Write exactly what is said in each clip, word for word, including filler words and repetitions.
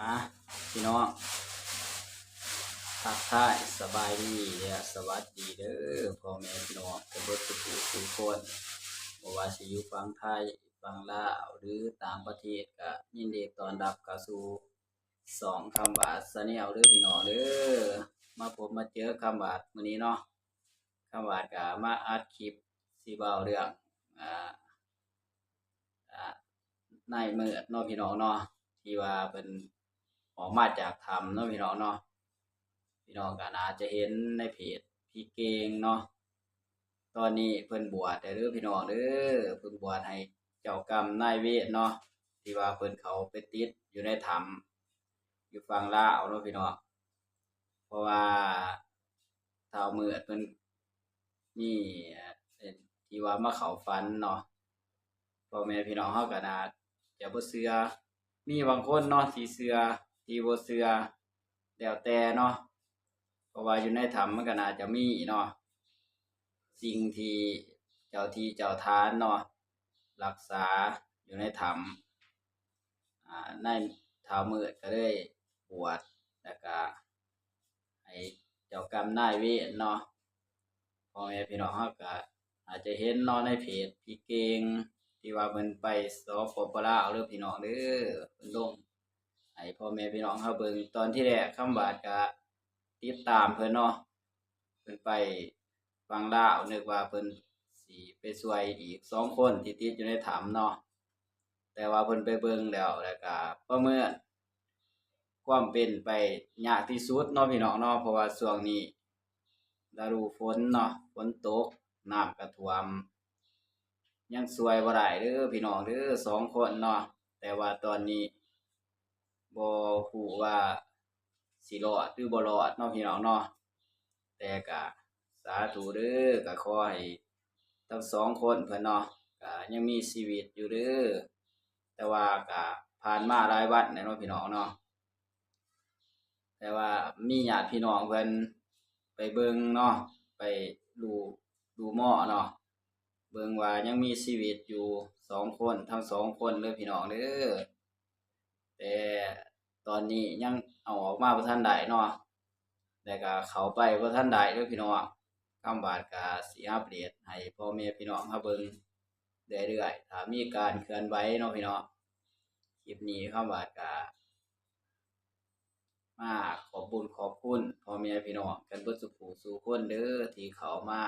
อ่ะ พี่น้อง ทักทายสบายดีและสวัสดีเด้อ พ่อแม่พี่น้องกันเบิดทุกผู้ทุกคน บ่ว่าสิอยู่ฝั่งไทย ฝั่งลาว หรือต่างประเทศ ก็ยินดีต้อนรับเข้าสู่ช่องคำหวาดแชนแนลเด้อพี่น้องเด้อ มาพบมาเจอคำหวาดมื้อนี้เนาะ คำหวาดก็มาอัดคลิปสิเว้าเรื่อง อ่า อ่า นายเมิดเนาะพี่น้องเนาะ ที่ว่าเพิ่นออกมาจากถ้ำเนาะพี่น้องเนาะ พี่น้องก็น่าจะเห็นในเพจพี่เก่งเนาะ ตอนนี้เพิ่นบวชแล้วเด้อพี่น้องเด้อ เพิ่นบวชให้เจ้ากรรมนายเวรเนาะ ที่ว่าเพิ่นเข้าไปติดอยู่ในถ้ำอยู่ฝั่งลาวเนาะพี่น้อง เพราะว่าท้าวเมิดเพิ่นมี เอ่อ ที่ว่ามาเข้าฝันเนาะ พ่อแม่พี่น้องเฮาก็น่าจะบ่เชื่อ มีบางคนเนาะที่เชื่อ ที่บ่เชื่อ แล้วแต่เนาะ เพราะว่าอยู่ในถ้ำมันก็น่าจะมีเนาะ สิ่งที่เจ้าที่เจ้าทานเนาะ รักษาอยู่ในถ้ำ อ่า นายท้าวเมิดก็เลยบวช แล้วก็ให้เจ้ากรรมนายเวรเนาะ พ่อแม่พี่น้องเฮาก็อาจจะเห็นเนาะในเพจพี่เก่ง ที่ว่าเพิ่นไป สปป ลาวเด้อพี่น้องเด้อ เพิ่นลงให้พ่อแม่พี่น้องเฮาเบิ่ง ตอนที่แรกคำหวาดก็ติดตามเพิ่นเนาะ เพิ่นไปฝั่งลาว นึกว่าเพิ่นสิไปช่วยอีกสองคนที่ติดอยู่ในถ้ำเนาะ แต่ว่าเพิ่นไปเบิ่งแล้ว แล้วก็ประเมินความเป็นไปยากที่สุดเนาะพี่น้องเนาะ เพราะว่าช่วงนี้ฤดูฝนเนาะ ฝนตก น้ำก็ท่วม ยังช่วยบ่ได้เด้อพี่น้องเด้อ สองคนเนาะ แต่ว่าตอนนี้บ่ฮู้ว่าสิรอดหรือบ่รอดเนาะพี่น้องเนาะ แต่ก็สาธุเด้อ ก็ขอให้ทั้งสองคนเพิ่นเนาะ ก็ยังมีชีวิตอยู่เด้อ แต่ว่าก็ผ่านมาหลายวันแล้วเนาะพี่น้องเนาะ แต่ว่ามีญาติพี่น้องเพิ่นไปเบิ่งเนาะ ไปดู ดูหมอเนาะ เบิ่งว่ายังมีชีวิตอยู่สองคน ทั้งสองคนเด้อพี่น้องเด้อ แต่ตอนนี้ยังเอาออกมาบ่ทันได้เนาะ แล้วก็เข้าไปบ่ทันได้เด้อพี่น้อง คำหวาดก็สิอัปเดตให้พ่อแม่พี่น้องเฮาเบิ่งเรื่อยๆ ถ้ามีการเคลื่อนไหวเนาะพี่น้อง คลิปนี้คำหวาดก็มาขอบบุญขอบคุณพ่อแม่พี่น้องกันเบิดสู่ผู้สู่คนเด้อ ที่เข้ามา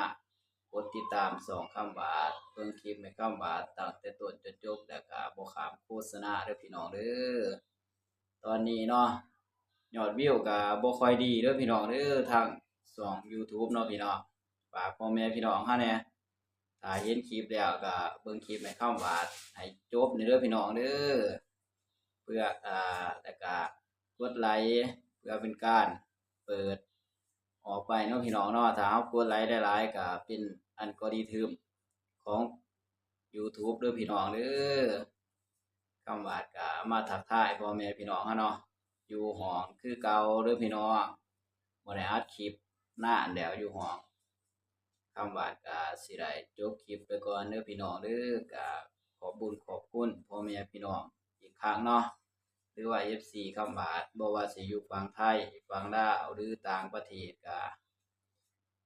กดติดตามช่องคำหวาด เบิ่งคลิปให้คำหวาดตั้งแต่ต้นจนจบ แล้วก็บ่ข้ามโฆษณาเด้อพี่น้องเด้อ ตอนนี้เนาะ ยอดวิวก็บ่ค่อยดีเด้อพี่น้องเด้อ ทางช่อง YouTube เนาะพี่น้อง ฝากพ่อแม่พี่น้องเฮาแหน่ ถ้าเห็นคลิปแล้วก็เบิ่งคลิปให้คำหวาดให้จบนี่เด้อพี่น้องเด้อ เพื่อ อ่า แล้วก็กดไลค์ เพื่อเป็นการเปิดออกไปเนาะพี่น้องเนาะ ถ้าเฮากดไลค์ได้หลายก็เป็นอัลกอริทึมของ YouTube เด้อพี่น้องเด้อ คำหวาดก็มาทักทายพ่อแม่พี่น้องเฮาเนาะ อยู่ห้องคือเก่าเด้อพี่น้อง บ่ได้อัดคลิปนานแล้วอยู่ห้อง คำหวาดก็สิได้จบคลิปไปก่อนเด้อพี่น้องเด้อ ก็ขอบบุญขอบคุณพ่อแม่พี่น้องอีกครั้งเนาะ หรือว่า เอฟซี คำหวาด บ่ว่าสิอยู่ฝั่งไทย ฝั่งลาว หรือต่างประเทศ ก็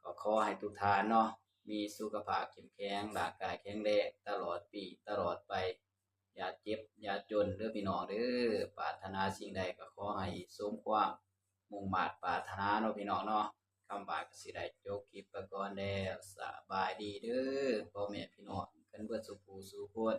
ก็ขอให้ทุกท่านเนาะ มีสุขภาพเข้มแข็ง ร่างกายแข็งแรง ตลอดปี ตลอดไป อย่าเจ็บ อย่าจนเด้อพี่น้องเด้อ ปรารถนาสิ่งใดก็ขอให้สมความมุ่งมาดปรารถนาเนาะพี่น้องเนาะ คำหวาดก็สิได้จบคลิปไปก่อนแล้ว สบายดีเด้อ พ่อแม่พี่น้องกันเบิดสู่ผู้สู่คน